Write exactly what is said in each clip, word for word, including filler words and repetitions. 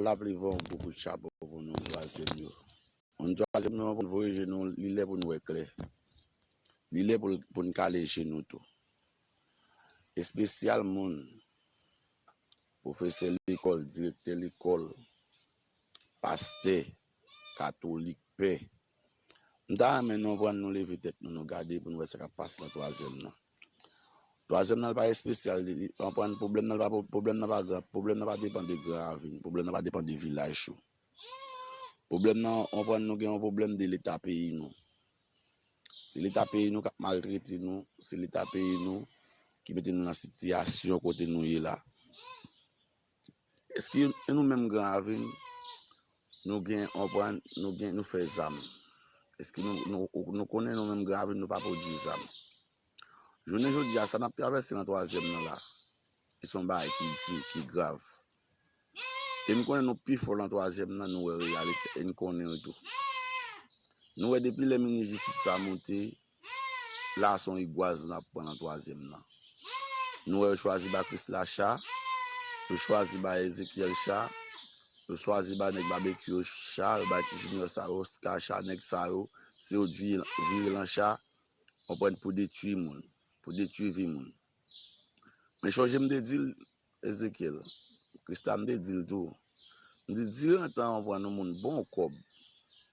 Lapli voye yon gwo kout chapo pou nou twazyèm yo. Moun twazyèm yo, pou n voye je nou, li lè pou n wè klè. Li lè pou, pou n kale je nou tou. Espesyal moun, pwofesè lekòl, direktè lekòl, pastè, katolik, pè. M ta renmen nou pran nou leve tèt nou, nou gade pou nou wè sa k ap pase nan twazyèm nan. Twazyèm nan pa espesyal, li, li, pwoblèm nan pa, pwoblèm nan pa gran, pwoblèm nan pa depann de Gran Ravin, pwoblèm nan pa depann de vilaj yo. Pwoblèm nan, konprann nou gen yon pwoblèm de leta peyi nou. Se leta peyi nou k ap maltrete nou, se leta peyi nou ki mete nou nan sitiyasyon kote nou ye la. Èske nou menm Gran Ravin, nou gen, konprann, nou gen, nou fè zam? Èske nou, nou, nou konnen nou menm Gran Ravin, nou pa pwodui zam? Jounen jodi a, sa n ap travèse nan twazyèm nan la, se yon bagay ki di, ki grav. E m konnen nou pi fò nan twazyèm nan, nou wè reyalite, e n konnen yo tou. Nou wè depi lè minis jistis sa monte, la se yon rigwaz n ap pran nan twazyèm nan. Nou wè yo chwazi ba Chris Lacha, yo chwazi ba Ezekiel Cha, yo chwazi ba nèg Babekyou yo Cha, yo bay ti Junior sa yo, Oscar Cha, nèg sa yo, se yo t vire, vire lan Cha, konprann, pou detwi moun, pou detwi vi moun. Men chonje m te di l, Ezekiel, Krista m te di l tou. M di, diran tan an pran yon moun bon kòb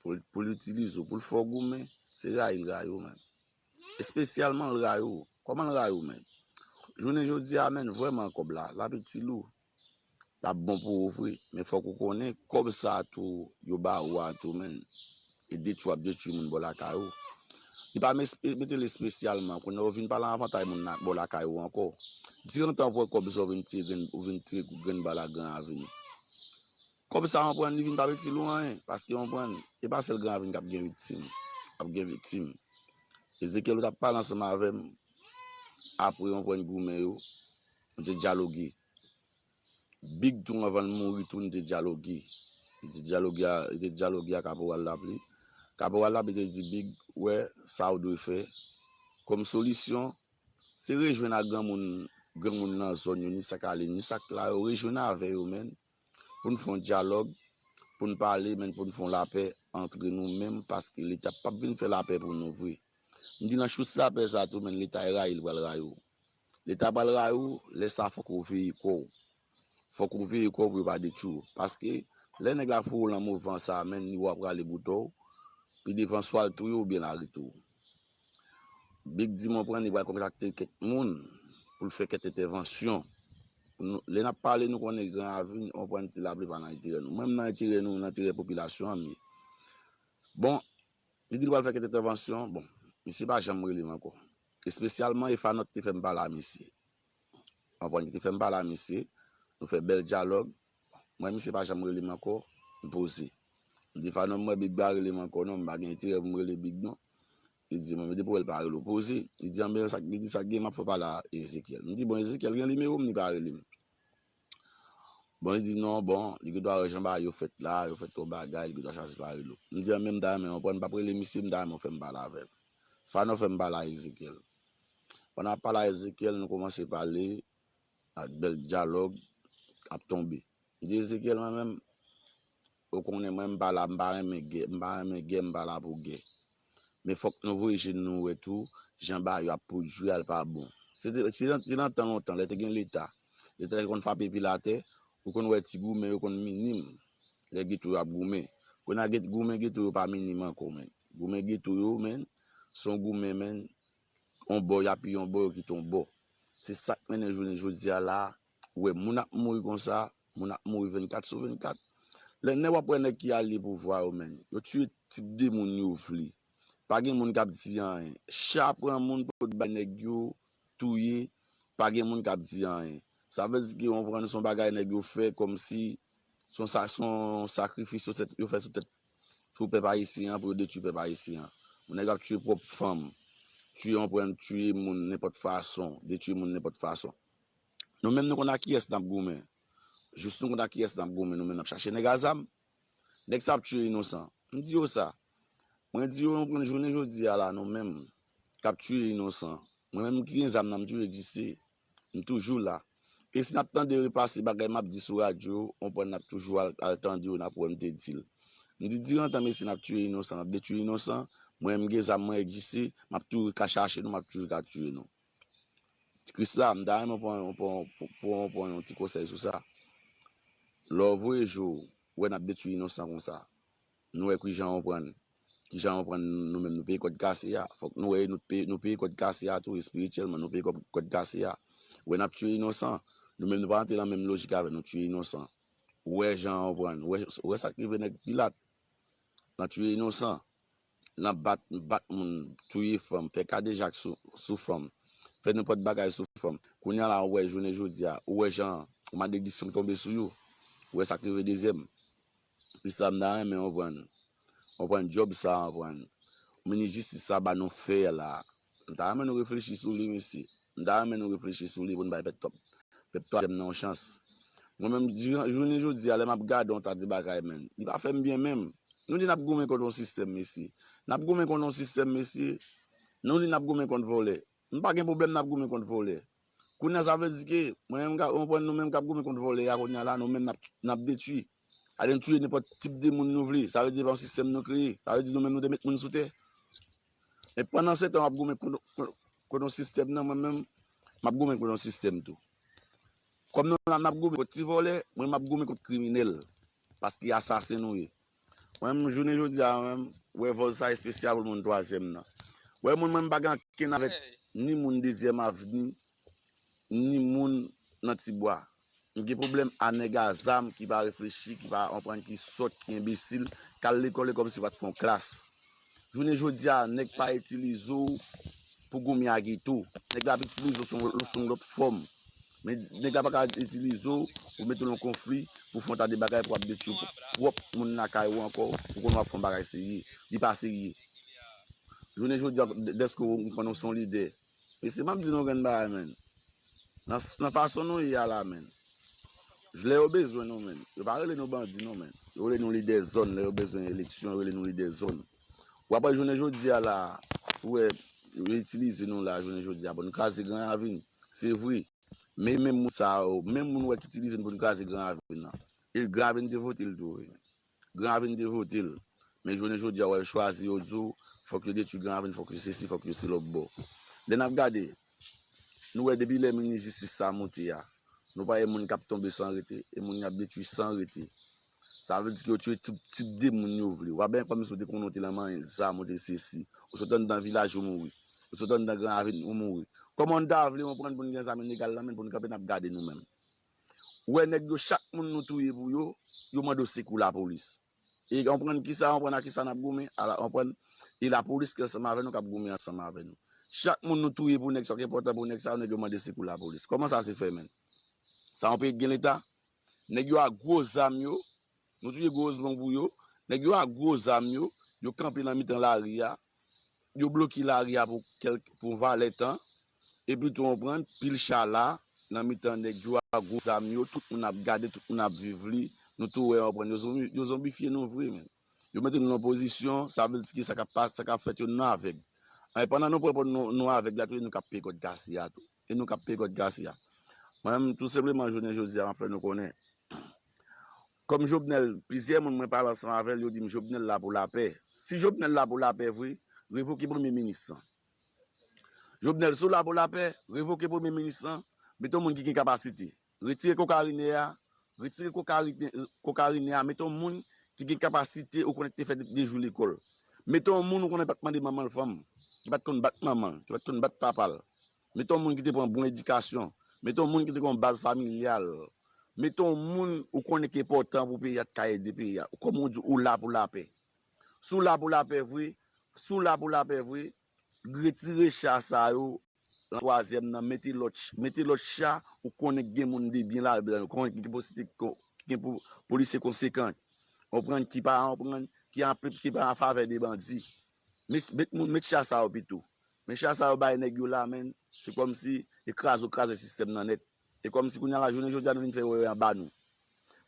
pou, pou l itilize w, pou l fè w goumen, se rayi l rayi w menm. Espesyalman l rayi w. Kòman l rayi w menm? Jounen jodi a menm, vrèman kòb la, l ap itil ou. L ap bon pou ou vre. Men fòk ou konnen, kòb sa a tou, yo ba ou a tou menm. E detwi w ap detwi moun bò lakay ou. Li pa mes-, mete l espesyalman, kounye a ou vin pa lan avantay moun la, bò lakay ou ankò. Diran tan ou pran kòb sa ou vin tire grenn, ou vin tire grenn bal a Gran Ravin. Kòb sa ou pran, li vin pa itil ou anyen, paske ou pran, e pa sèl Gran Ravin k ap gen viktim, ap gen viktim. Ezekiel ou t ap pale ansanm avè m, apre ou pran goumen yo, nou te dyaloge. Big tou anvan l mouri tou, nou te dyaloge. Li te dyaloge a, li te dyaloge a Kaporal Lapli. Kaporal Lapli te di Big, wè, sa ou dwe fè. Kòm solisyon, se rejwenn ak granmoun, granmoun nan zòn yo, ni sa k ale, ni sa k la yo, rejwenn avè yo, menn. Pou n fè yon dyalòg, pou n pale, menn, pou n fè yon lapè antre nou menm, paske Leta p ap vin fè lapè pou nou vre. M di nan chous lapè sa tou, menn, Leta e rayi l pral rayi w. Leta pral rayi w, lè sa fòk ou veye kò w. Fòk ou veye kò w pou yo pa detwi w. Paske lè nèg la foure w lan movan sa a, menn, li wè w ap rale boutò w, pi devan swa l touye w oubyen l arete w. Big di m, ou konprann, li pral kontakte kèk moun pou l fè kèk entèvansyon. Pou nou, lè n ap pale, nou konnen Gran Ravin, ou konprann, ti lapli pa nan enterè nou. Mwen, m nan enterè nou, nan enterè popilasyon an, m ye. Bon, li di l pral fè kèk entèvansyon, bon, misye pa janm rele m ankò. Espesyalman, e Fanòt te fè m pale a misye. Ou konprann, ki te fè m pale a misye, nou fè bèl dyalòg. Mwen, misye pa janm rele m ankò, m poze. M di Fanòt, m wè Big pa rele m ankò non, m pa gen enterè pou m rele Big non. Li di, mwen, men depi w wè l pa rele w, poze. Li di, anben, sa, li di, sa k gen, m ap fè w pale a Ezekiel. M di, bon, Ezekiel gen nimewo m, li pa rele m. Bon, li di, non, bon, li gen dwa wè jan bagay yo fèt la, yo fè twòp bagay, li gen dwa chwazi pa rele w. M di, anben, m ta renmen, ou konprann, m p ap rele misye, m ta renmen w fè m pale avè l. Fanòt fè m pale a Ezekiel. Pandan m ap pale a Ezekiel, nou kòmanse pale, ak bèl dyalòg ap tonbe. M di Ezekiel, mwen menm, ou konnen mwen, m pa la, m pa renmen gè, m pa renmen gè, m pa la pou gè. Men fòk nou voye je n nou wè tou, jan bagay yo ap pwodui a, l pa bon. Se te, se nan, se nan tan lontan, lè te gen Leta. Leta te konn frape pil atè, ou konn wè ti goumen yo konn minim. Lè geto yo ap goumen. Kounye a get-, goumen geto yo pa minim ankò, menn. Goumen geto yo, menn, se yon goumen, menn, yon bò, y apiye yon bò, yo kite yon bò. Se sa k mennen jounen jodi a la, ou wè moun ap mouri konsa, moun ap mouri vennkat sou vennkat. Lè nèg w ap wè nèg ki ale pouvwa yo, menn, yo tiye tip de moun yo vle. Pa gen moun k ap di anyen. Cha pran moun pou bay nèg yo touye, pa gen moun k ap di anyen. Sa vle di ke, ou konprann, se yon bagay nèg yo fè kòmsi se yon sa-, se yon sakrifis yo tèt, yo fè sou tèt, sou pèp ayisyen an, pou yo detwi pèp ayisyen an. Yon nèg ap tiye pwòp fanm, tiye, ou konprann, tiye moun nenpòt fason, detwi moun nenpòt fason. Nou menm, nou konn ak kiyès n ap goumen. Jis nou konn ak kiyès n ap goumen, nou menm n ap chache nèg a zam. Nèg sa ap tiye inosan. M di yo sa. Mwen di yo, ou konprann, jounen jodi a la, nou menm k ap tiye inosan. Mwen menm ki gen zam nan, m toujou egziste. M toujou la. E si n ap tande repase bagay m ap di sou radyo, w konprann n ap toujou al, al tande yo, n ap wè m te di l. M di dirantan mesye n ap tiye inosan, n ap detwi inosan, mwen m gen zam mwen egziste, m ap toujou ka chache nou, m ap toujou ka tiye nou. Krisla, m ta renmen pran, pran, pran, pran yon ti konsèy sou sa. Lè w voye je w, wè n ap detwi inosan konsa. Nou wè kijan w pran, kijan w pran nou menm nou peye kòd kase a. Fòk nou wè nou peye, nou peye kòd kase a tou, espirityèlman, nou peye kòd, kòd kase a. Wè n ap tiye inosan. Nou menm nou pa rantre nan menm lojik avè nou tiye inosan. Wè jan w pran, wè, wè sa k rive nèg Pilat. Nan tiye inosan. Nan bat, bat moun, touye fanm, fè kadejak sou, sou fanm, fè nenpòt bagay sou fanm. Kounye a la, ou wè jounen jodi a, ou wè jan malediksyon tonbe sou yo. Ou wè sa k rive dezyèm. Pi sa m ta renmen w pran, w pran djòb sa, w pran minis jistis sa ba nou fè la. M ta renmen nou reflechi sou li, mesye. M ta renmen nou reflechi sou li pou n bay pèp twòp, pèp twazyèm nan yon chans. Mwen menm, di- jounen jodi a, lè m ap gade yon ta de bagay, menn, li pa fè m byen menm. Nou di n ap goumen kont yon sistèm, mesye. N ap goumen kont yon sistèm, mesye. Nou di n ap goumen kont vòlè. M pa gen pwoblèm n ap goumen kont vòlè. Kounye a, sa vle di ke mwen menm, ka- w konprann, nou menm k ap goumen kont vòlè a, kounye a la, nou menm n ap, n ap detwi. Al touye nenpòt tip de moun nou vle. Sa vle di se pa yon sistèm nou kreye. Sa vle di nou menm nou te met moun sou tè. E pandan se tan w ap goumen kont, kont, kont yon sistèm nan, mwen menm, m ap goumen kont yon sistèm tou. Kòm nou la, n ap goumen kont ti vòlè, mwen m ap goumen kont kriminèl. Paske asasen nou ye. Mwen menm, jounen jodi a, mwen menm, wè vòz sa espesyal pou moun twazyèm nan. Wè moun mwen m pa gen ankenn avèk ni moun dezyèm avni, ni moun nan tibwa. M gen pwoblèm a nèg a zam ki pa reflechi, ki pa konprann, ki sòt, ki enbesil, k al lekòl e kòmsi yo pa t fè yon klas. Jounen jodi a, nèg pa itilize w pou goumen ak geto. Nèg la ap itilize w sou, sou yon lòt fòm. Men nèg la pa ka itilize w pou mete w nan konfli, pou fè yon ta de bagay, pou ap detwi pwòp moun lakay ou ankò, ou konnen w ap fè yon bagay serye. Li pa serye. Jounen jodi a, dèske ou konnen w se yon lidè. Mesye, m ap di nou yon grenn bagay, menn. Nan, nan fason nou ye a la, menn. Lè yo bezwen nou, menn, yo pa rele nou bandi, non, menn. Yo rele nou lidè zòn. Lè yo bezwen eleksyon, yo rele nou lidè zòn. W ap wè jounen jodi a la, ou wè, yo itilize nou la, jounen jodi a, pou n kraze Gran Ravin. Se vre. Men menm moun sa yo, menm moun ou wè ki itilize nou pou n kraze Gran Ravin nan. E Gran Ravin te vote l tou, wi. Gran Ravin te vote l. Men jounen jodi a, w wè yo chwazi, yo di w, fòk yo detwi Gran Ravin, fòk yo sesi, fòk yo se lòt bò. Lè n ap gade, nou wè depi lè minis jistis sa monte a, nou pa wè moun k ap tonbe san rete, e moun y ap detwi san rete. Sa vle di ke yo tiye tout tip de moun yo vle. W ap byen kòmsi w te konnen w te nan manyen zam, w te sesi. Ou sot anndan vilaj, ou mouri. Ou sot anndan Gran Ravin, ou mouri. Kòman n ta vle w pran pou n gen zam ilegal la, menn, pou n kanpe n ap gade nou menm? Ou wè nèg yo, chak moun nou touye pou yo, yo mande w sekou lapolis. E w konprann kisa, w konprann a kisa n ap goumen? A la, w konprann? E lapolis ki ansanm avè nou, k ap goumen ansanm avè nou. Chak moun nou touye pou nèg sa, ki enpòtan pou nèg sa, nèg yo mande sekou lapolis. Kòman sa se fè, menn? Sa yon peyi ki gen leta? Nèg yo ak gwo zam yo, nou touye gwo zam pou yo, nèg yo ak gwo zam yo, yo kanpe nan mitan lari a, yo bloke lari a pou kèlk, pou valè tan, epi tou w konprann, pil cha la, nan mitan nèg yo ak gwo zam yo, tout moun ap gade, tout moun ap viv li, nou tou wè, w konprann, yo zonbi-, yo zonbifye nou vre, menn. Yo mete nou nan pozisyon, sa vle di ke sa k ap pa-, sa k ap fèt yo, nou avèg. E pandan nou pran pou nou, nou avèg la tou, e nou k ap peye kòd kase a tou. E nou k ap peye kòd kase a. Mwen menm, tou senpleman, jounen jodi a, m ap fè nou konnen. Kòm Jovenel, plizyè moun mwen pale ansanm avè l, yo di m Jovenel la pou lapè. Si Jovenel la pou lapè vre, revoke premye minis lan. Jovenel, si w la pou lapè, revoke premye minis lan, mete yon moun ki gen kapasite. Retire kokarinè a, retire kokarine-, kokarinè a, mete yon moun ki gen kapasite ou konnen ki te fè de, de jou lekòl. Mete yon moun ou konnen pa t mande manman l fanm, ki pa t konn bat manman l, ki pa t konn bat papa l. Mete yon moun ki te pran bon edikasyon. Mete yon moun ki te gen yon baz familyal. Mete yon moun ou konnen ki enpòtan pou peyi a, t ka ede peyi a. Kòm ou di, ou la pou lapè. Si w la pou lapè vre, si w la pou lapè vre, retire cha sa yo nan twazyèm nan, mete lòt ch-, mete lòt cha ou konnen ki gen moun de byen ladan yo, konnen ki gen posite-, ki gen po-, polisye konsekan, konprann, ki pa, konprann, ki an, ki pa an favè de bandi. Met, met moun, met cha sa yo pito. Men cha sa yo bay nèg yo la, menn, se kòmsi e kraze, yo kraze sistèm nan nèt. E kòmsi kounye a la, jounen jodi a, nou vin fè wè anba nou.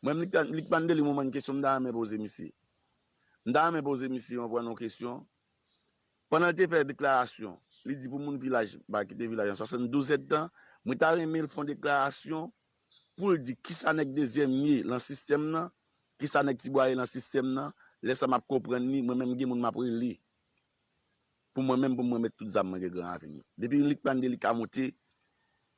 Mwen, Lickman, Lickman Dely, mwen, kesyon m ta renmen poze misye. M ta renmen poze misye, mwen, pran yon kesyon. Pandan l te fè deklarasyon, li di pou moun vilaj, pa kite vilaj an swasanndouz èdtan, mwen ta renmen l fè yon deklarasyon pou l di kisa nèg dezyèm ye lan sistèm nan, kisa nèg Tibwa ye lan sistèm nan, lè sa m ap konprann li, mwen menm gen moun m ap rele. Pou mwen menm, pou mwen met tout zam mwen gen Gran Ravin yo. Depi Luc Mandelli ka monte,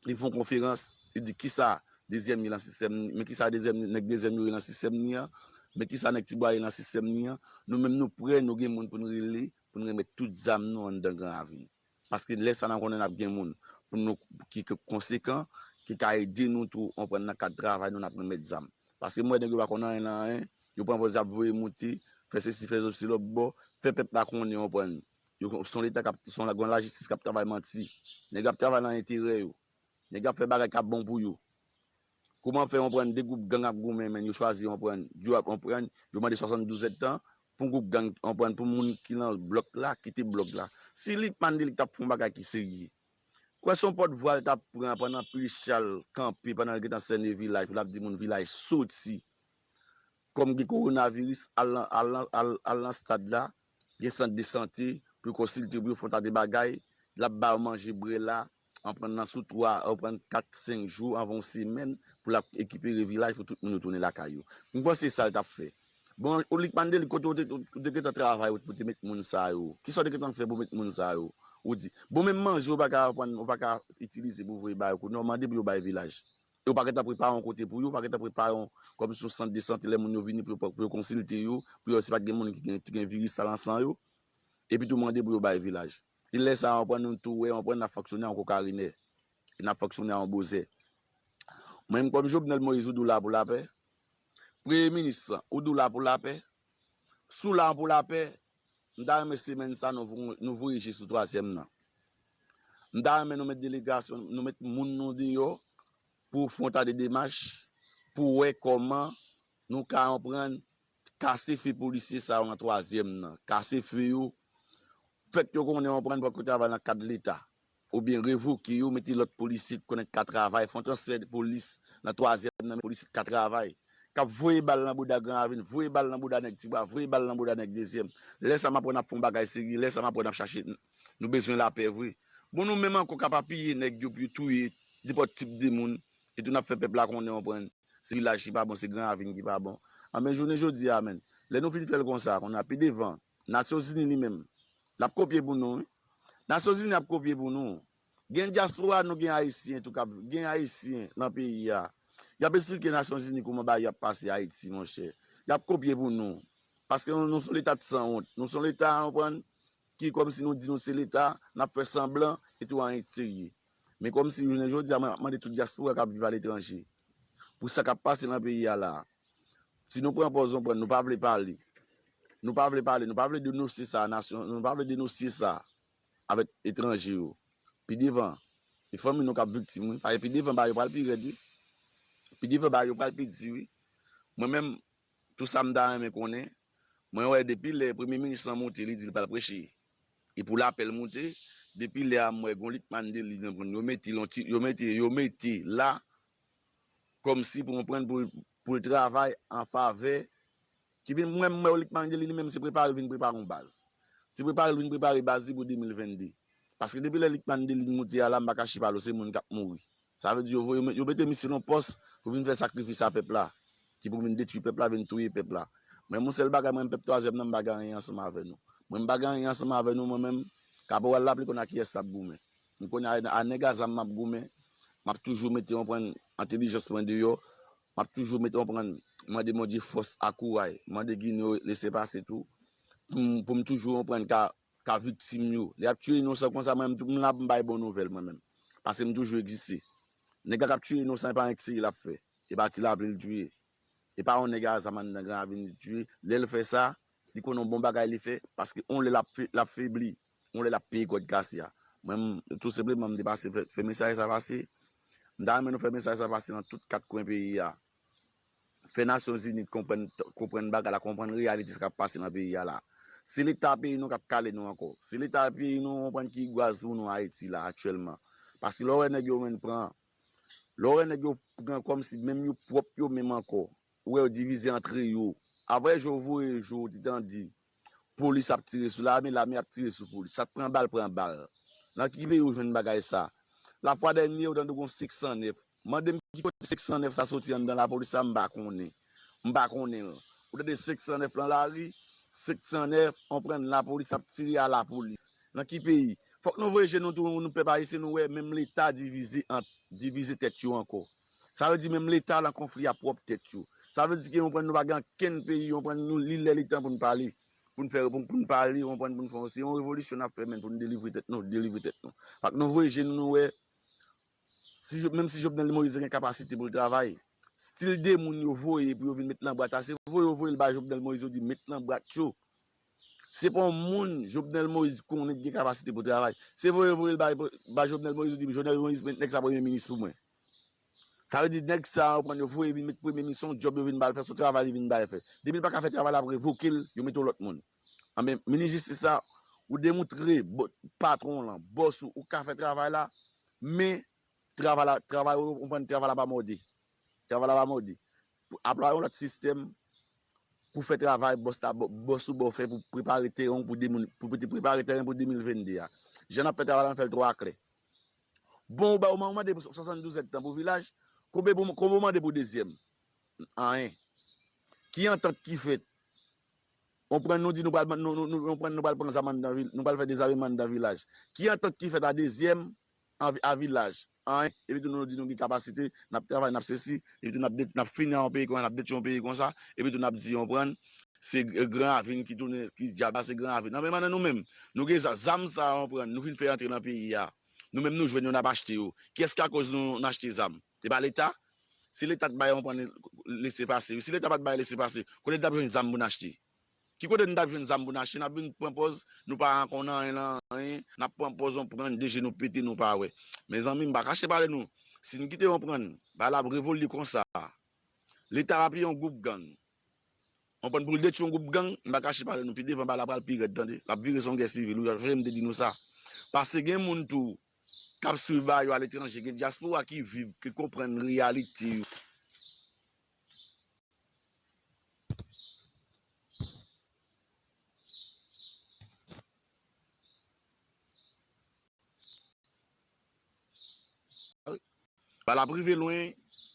li fè yon konferans, li di kisa dezyèm ye lan sistèm ni, men kisa dezyèm, nèg dezyèm yo ye lan sistèm ni an, men kisa nèg Tibwa ye lan sistèm ni an, nou menm nou prè, nou gen moun pou n rele, pou n remèt tout zam nou anndan Gran Ravin. Paske lè sa n ap konnen n ap gen moun pou nou ki, ki konsekan, ki ka ede nou tou, konprann nan kad travay nou, n ap remèt zam. Paske m wè nèg yo pa konn anyen nan anyen, yo pran pòz y ap voye moute, fè sesi, fè zosi lòt bò, fè pèp la konnen, konprann. Yo, se yon leta k ap, se yon la-, yon lajistis k ap travay manti. Nèg yo ap travay nan enterè yo. Nèg yo ap fè bagay k ap bon pou yo. Kouman fè, konprann, de gwoup gang ap goumen, men yo chwazi, konprann, yo ap, konprann, yo mande swasanndouz èdtan pou gwoup gang, konprann, pou moun ki lan blòk la, kite blòk la. Si Luc Mandelli t ap fè yon bagay ki serye, kwè se yon pòtvwa l t ap pran pandan Prichal kanpe, pandan l gentan sènen vilaj, pou l ap di moun vilaj soti. Kòm gen kowonaviris, al nan, al nan, al, al nan stad la, gen sant de sante, pou yo konsilte, pou yo fè yon ta de bagay, l ap ba yo manje, bwè la, an pran nan sou twa, an pran kat, senk jou, anvan yon semèn, pou l ap ekipere vilaj, pou tout moun yo tounen lakay yo. M panse sa l t ap fè. Bon, Luc Mandelli, kote ou te, ou te gentan travay, ou te met moun sa yo? Kisa w te gentan fè pou met moun sa yo? Ou di, bon, menm manje, ou pa ka pran, ou pa ka itilize pou voye ba yo, kounye a w mande pou yo bay vilaj. E yo pa gentan prepare yon kote pou yo, yo pa gentan prepare yon, kòmsi yon sant de sante, lè moun yo vini pou yo, pou yo konsilte yo, pou yo wè si pa t gen moun ki gen, ki gen viris sa lan san yo, epi tou mande pou yo bay vilaj. E lè sa a, konprann, nou tou wè, konprann, n ap fonksyone an kokarinè, e n ap fonksyone an bozè. Mwen menm, kòm Jovenel Moïse, ou di w la pou lapè, premye minis, ou di w la pou lapè, si w la pou lapè, m ta renmen semèn sa nou vo-, nou voye je sou twazyèm nan. M ta renmen nou met delegasyon, nou met moun nou deyò pou fè yon ta de demach pou wè kòman nou ka konprann kase fe polisye sa yo nan twazyèm nan. Kase fe yo, fèt yo konnen, konprann, fòk yo travay nan kad leta. Oubyen revoke yo, mete lòt polisye ki konnen ka travay, fè yon transfè de polis nan twazyèm nan, men polisye ki ka travay. K ap voye bal nan bouda Gran Ravin, voye bal nan bouda nèg Tibwa, voye bal nan bouda nèg dezyèm. Lè sa m ap wè n ap fè yon bagay serye, lè sa m ap wè n ap chache, nou bezwen lapè vre. Bon, nou menm ankò k ap apiye nèg yo pou yo touye nenpòt tip de moun, e tou n ap fè pèp la konnen, konprann, se vilaj ki pa bon, se Gran Ravin ki pa bon. Anben, jounen jodi a, menn, lè nou fin fè l konsa, kounye a pi devan, Nasyonzini li menm, l ap kopye pou nou, wi. Nasyonzini ap kopye pou nou. Gen dyaspora, nou gen Ayisyen tou k ap, gen Ayisyen nan peyi a. Y ap esplike Nasyonzini kouman bagay yo ap pase Ayiti, monchè. Y ap kopye pou nou. Paske nou, nou se yon leta de sanwont. Nou se yon leta, konprann, ki kòmsi nou di nou se leta, n ap fè sanblan, e tou anyen ki serye. Men kòmsi jounen jodi a, mwen ap mande tout dyaspora k ap viv aletranje, pou sa k ap pase nan peyi a la a. Si nou pran pòz nou pran, nou pa vle pale. Nou pa vle pale, nou pa vle denosye sa, nasyon, nou pa vle denosye sa avèk etranje yo. Pi devan, e fanmi nou k ap viktim, wi. Paske pi devan, bagay yo pral pi rèd, wi. Pi devan, bagay yo pral pi di, wi. Mwen menm, tou sa m ta renmen konnen, mwen wè depi lè premye minis lan monte, li di l pral preche. E pou lapè l monte, depi lè a m wè gon Luc Mandelli, yo mete l yon ti, yo mete, yo mete la, kòmsi pou konprann pou, pou l travay an favè, ki vin, mwen, mwen, Luc Mandelli li menm se prepare l vin prepare yon baz. Se prepare l vin prepare baz li pou de mil vennde. Paske depi lè Luc Mandelli monte a la, m pa kache pa l, se moun k ap mouri. Sa vle di yo voye, yo mete misye nan pòs pou vin fè sakrifis a pèp la, ki pou vin detwi pèp la, vin touye pèp la. Men yon sèl bagay, mwen, pèp twazyèm nan, m pa gen anyen ansanm avè nou. Mwen, m pa gen anyen ansanm avè nou, mwen menm, kaporal la, li konn a kiyès l ap goumen. M konnen a, a nèg a zam m ap goumen, m ap toujou mete, konprann, entèlijans mwen deyò, m ap toujou mete, konprann, mande Bondye fòs ak kouray, mande Ginen yo lese pase tou, pou m, pou m toujou, konprann, ka, ka viktim yo. Lè y ap tiye inosan konsa, mwen menm tou, m la pou m bay bon nouvèl, mwen menm. Paske m toujou egziste. Nèg la k ap tiye inosan, e pa anyen ki serye l ap fè. E pa ti lapli l tiye. E pa yon nèg a zam anndan Gran Ravin li tiye. Lè l fè sa, li konnen yon bon bagay li fè, paske yon lè l ap fe-, l ap febli, yon lè l ap peye kòd kase a. Mwen, m, tou senpleman, m te pase fè, fè mesaj sa pase. M ta renmen nou fè mesaj sa pase nan tout kat kwen peyi a. Fè Nasyonzini konprann, konprann bagay la, konprann reyalite sa k ap pase nan peyi a la. Se Leta peyi nou k ap kale nou ankò. Se Leta peyi nou, konprann, ki gwaz pou nou Ayiti la aktyèlman. Paske lè w wè nèg yo menm pran Lè w wè nèg yo pran kòmsi menm yo pwòp yo menm ankò. Ou wè yo divize antre yo. Apre jou voye jou, ou te tande polis ap tire sou lame, lame ap tire sou polis. Sa k pran bal, pran bal. Nan ki peyi ou jwenn bagay sa? Lafwa dènye, ou tande gon senk san nèf. Mande m ki kote senk san nèf sa soti anndan lapolis la, m pa konnen. M pa konnen l. Ou tande senk san nèf lan lari, senk san nèf, konprann, lapolis ap tire a lapolis. Nan ki peyi? Fòk nou voye je nou tou, nou pèp ayisyen, nou wè menm Leta divize ant, divize tèt yo ankò. Sa vle di menm Leta lan konfli a pwòp tèt yo. Sa vle di ke, konprann, nou pa gen ankenn peyi, konprann, nou li lè li tan pou n pale. Pou n fè, pou, pou n pale, konprann, pou n fè yon, se yon revolisyon n ap fè, menn, pou n delivre tèt nou, delivre tèt nou. Fòk nou voye je nou, nou wè, si, Jo- menm si Jovenel Moïse gen kapasite pou l travay, stil de moun yo voye pou yo vin met lan bwat la, se voye yo voye l bay Jovenel Moïse, yo di met lan bwat yo. Se pa yon moun Jovenel Moïse konnen ki gen kapasite pou travay. Se voye yo voye l bay, bay Jovenel Moïse, yo di Jovenel Moïse, met nèg sa premye minis pou mwen. Sa vle di nèg sa yo pran yo voye vin met premye minis, se yon djòb yo vin ba l fè, se yon travay li vin ba l fè. Depi l pa ka fè travay la, ap revoke l, yo mete yon lòt moun. Anben, minis jistis la, ou demontre bo- patwon lan, bòs ou, ou ka fè travay la, men travay la, travay ou, ou konprann, travay la pa mòde. Travay la pa mòde. Pou aplike yon lòt sistèm pou fè travay bòs la, bò- bòs ou ba w fè pou prepare teren pou de moun, pou, pou te prepare teren pou de mil vennde a. Jan n ap fè travay la, n fè l twò aklè. Bon, ou ba ou man- ou mande pou swasanndouz èdtan pou vilaj, konbyen pou, konbyen ou mande pou dezyèm? Anyen. Ki antant ki fèt? Konprann, nou di nou pral, nou, nou, nou, konprann, nou pral pran zam anndan vil, nou pral fè dezameman anndan vilaj. Ki antant ki fèt a dezyèm an vi- a vilaj? Anyen. Epi tou nou di nou gen kapasite, n ap travay, n ap sesi, epi tou n ap det- n ap fini a yon peyi konsa, n ap detwi yon peyi konsa, epi tou n ap di, konprann, se Gran Ravin ki tounen, ki dyab la, se Gran Ravin. Anben, men nou menm, nou gen za- zam sa, konprann, nou vin fè antre nan peyi a. Nou menm nou jwenn yo, n ap achte yo. Kiyès ki akoz nou, n achte zam? Se pa Leta? Si Leta t bay, konprann, lese pase, wi. Si Leta pa t bay lese pase, kote n t ap jwenn zam pou n achte? Ki kote n t ap jwenn zam pou n achte? N ap vin pran pòz, nou pa konn anyen nan anyen, n ap pran pòz, konprann, de je nou pete, nou pa wè. Mezanmi, m pa kache pale nou, si n kite, konprann, bagay la ap revolye konsa, Leta va peye yon gwoup gang. Konprann, pou l detwi yon gwoup gang, m pa kache pale nou, pi devan bagay la pral pi rèd, tande. L ap vire se yon gè sivil, wi, jan m te di nou sa. Paske gen moun tou k ap swiv bagay yo aletranje, gen dyaspora ki viv, ki konprann reyalite yo. Ba l ap rive lwen,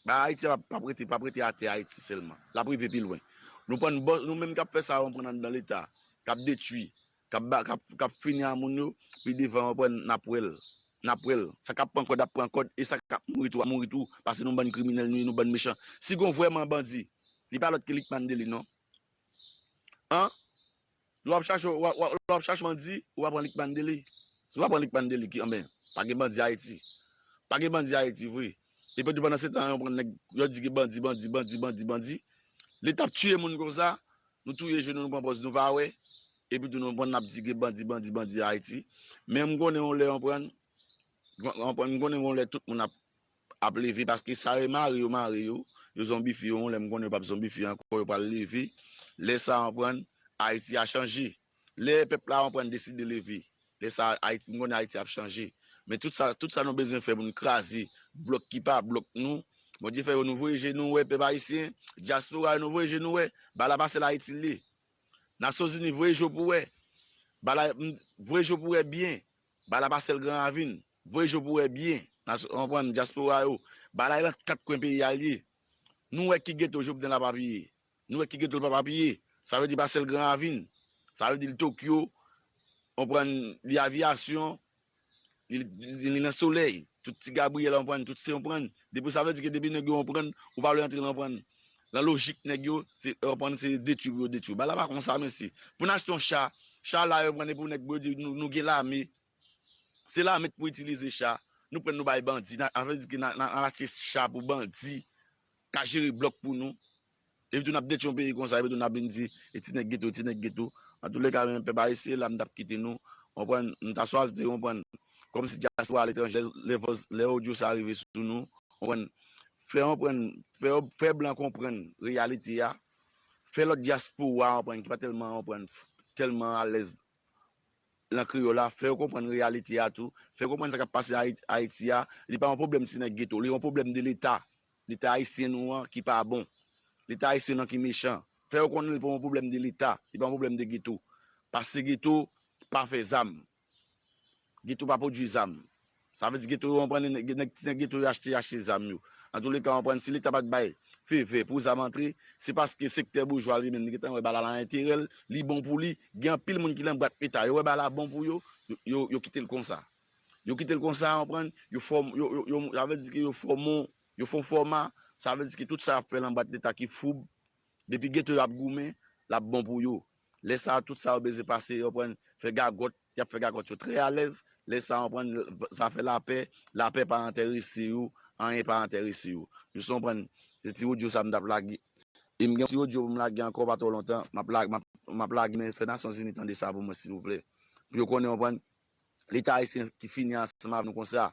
ba Ayiti p ap, p ap rete, p ap rete atè Ayiti sèlman. L ap rive pi lwen. Nou pran bò, nou menm k ap fè sa yo, pran anndan Leta, k ap detwi, k ap ba, k ap, k ap fini a moun yo, pi devan, w konprann, n ap wè l. N ap wè l. Sa k ap pran kòd, ap pran kòd, e sa k ap mouri tou, ap mouri tou, paske nou bann kriminèl, nou ye, nou bann mechan. Si gon vrèman bandi, li pa lòt ke Lik Mandeli, non. An? Lè w ap chache, w ap, w ap, lè w ap chache bandi, ou pa pran Lik Mandeli. Si w pa pran Lik Mandeli, ki, anben, pa gen bandi Ayiti. Pa gen bandi Ayiti vre. Epi tou pandan se tan, yo pran nèg, yo di gen bandi, bandi, bandi, bandi, bandi. Leta ap tiye moun konsa, nou touye je nou, nou pran pòz nou pa wè. Epi tou nou pran n ap di gen bandi, bandi, bandi Ayiti. Men m konnen yon lè, yon pran, yon pran, m konnen yon lè tout moun ap ap leve, paske sa yo mare yo, mare yo, yo zonbifye yo, yon lè m konnen yo p ap zonbifye ankò, yo pral leve. Lè sa a, w konprann, Ayiti a chanje. Lè pèp la, w konprann, deside leve, lè sa a, Ayiti, m konnen Ayiti ap chanje. Men tout sa, tout sa nou bezwen fè pou n kraze blòk ki pa blòk nou, Bondye fè yo, nou voye je nou wè, pèp ayisyen, dyaspora yo, nou voye je nou wè, bagay la pa sèl Ayiti l ye. Nasyonzini, voye je w pou w wè. Bagay la, m, voye je w pou w wè byen. Bagay la pa sèl Gran Ravin. Voye je w pou w wè byen. Nasyon, w konprann, dyaspora yo. Bagay la ant kat kwen peyi a l ye. Nou wè ki geto Jovenel ap apiye. Nou wè ki geto l p ap apiye. Sa vle di pa sèl Gran Ravin. Sa vle di l Tokyo, w konprann, li Aviyasyon, li, li, li nan Solèy, tout Ti Gabriyèl, w konprann, tout se, w konprann. Depi sa vle di ke depi nèg yo, w konprann, ou pa vle antre nan, w konprann, nan lojik nèg yo, se, w konprann, se detwi pou yo detwi w. Bagay la pa konsa, mesye. Pou n achte yon cha, cha la, yo pran pou nèg, pou yo di nou, nou gen lame. Se lame k pou itilize cha. Nou pran nou bay bandi. Sa vle di ke n a, n a, n a achte cha pou bandi ka jere blòk pou nou. Epi tou n ap detwi yon peyi konsa, epi tou n ap vin di, e ti nèg geto, ti nèg geto. Antouleka, men pèp ayisyen la, m t ap kite nou. W konprann, m ta swal di, w konprann, kòmsi dyaspora aletranje, lè vòz, lè odyo sa rive sou nou, w konprann, fè, w konprann, fè, fè blan konprann reyalite a, fè lòt dyaspora, w konprann, ki pa tèlman, w konprann, tèlman alèz lan kreyòl la, fè yo konprann reyalite a tou, fè yo konprann sa k ap pase Ayiti, Ayiti a, li pa yon pwoblèm ti nèg geto, li yon pwoblèm de Leta, Leta ayisyen nou an ki pa bon, Leta ayisyen nou an ki mechan, fè yo konnen li pa yon pwoblèm de Leta, li pa yon pwoblèm de geto, paske geto pa fè zam, geto pa pwodui zam, Sa vle di geto yo, w konprann, nèg, nèg, ti nèg geto yo achte, achte zam yo. Antouleka, w konprann, si Leta pa t bay fevè pou zam antre, se paske sektè boujwa li menm, li gentan wè bagay la enterè l, li bon pou li. Gen anpil moun ki nan bwat Leta, yo wè bagay la bon pou yo, yo, yo, yo kite l konsa. Yo kite l konsa, w konprann, yo fòm, yo, yo, yo, sa vle di ke yo fòm, yo fè yon fòma, sa vle di ke tout sa y ap fè nan bwat Leta ki foub, depi geto y ap goumen, l ap bon pou yo. Lè sa a, tout sa yo bezwen pase, yo pran, fè gagòt, y ap fè gagòt yo trè alèz. Lè sa a, yo pran, sa fè lapè, lapè pa enterese yo, anyen pa enterese yo. Jis w konprann, se ti odyo sa m t ap lage. E m gen ti odyo pou m lage ankò pa twò lontan, m ap lage, m ap, m ap lage, men fè Nasyonzini tande sa pou mwen, silvouplè. Pou yo konnen, w konprann, Leta ayisyen ki fini ansanm avè nou konsa.